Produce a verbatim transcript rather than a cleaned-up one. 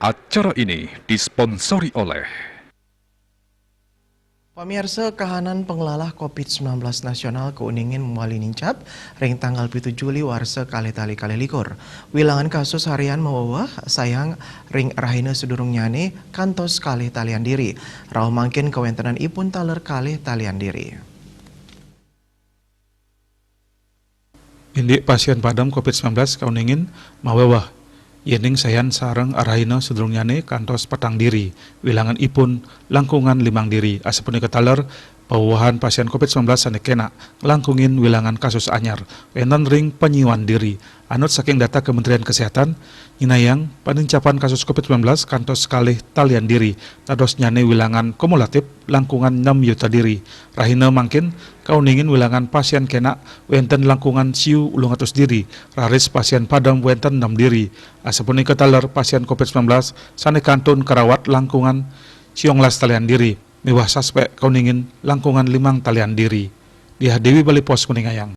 Acara ini disponsori oleh Pamiarsa, kahanan panglalah covid sembilan belas nasional kauningin mawali nincap ring tanggal pitu Juli warsa kalih tali kalih likur. Wilangan kasus harian maweweh sayang ring rahina sadurungnyane kantos kalih talian diri. Rauh mangkin kawentenan ipun taler kalih talian diri. Indik pasien padem covid sembilan belas kauningin maweweh, yening sayan sareng rahina sadurungnyane kantos petang diri, wilangan ipun langkungan limang diri. Asapunika taler, pawewehan pasien covid sembilan belas sane kena nglangkungin wilangan kasus anyar wenten ring panyiuan diri. Anut saking data Kementerian Kesehatan, nyinayang panincapan kasus covid sembilan belas kantos kalih talian diri, dadosnyane wilangan kumulatif langkungan enam yuta diri. Rahina mangkin kauningin wilangan pasien kena wenten langkungan siu ulung atus diri, raris pasien padem wenten enam diri. Asapunika taler, pasien covid sembilan belas sane kantun karawat langkungan siu ngelas talian diri, miwah saspek kauningin langkungan limang talian diri. Diah Dewi Bali Pos nguningayang.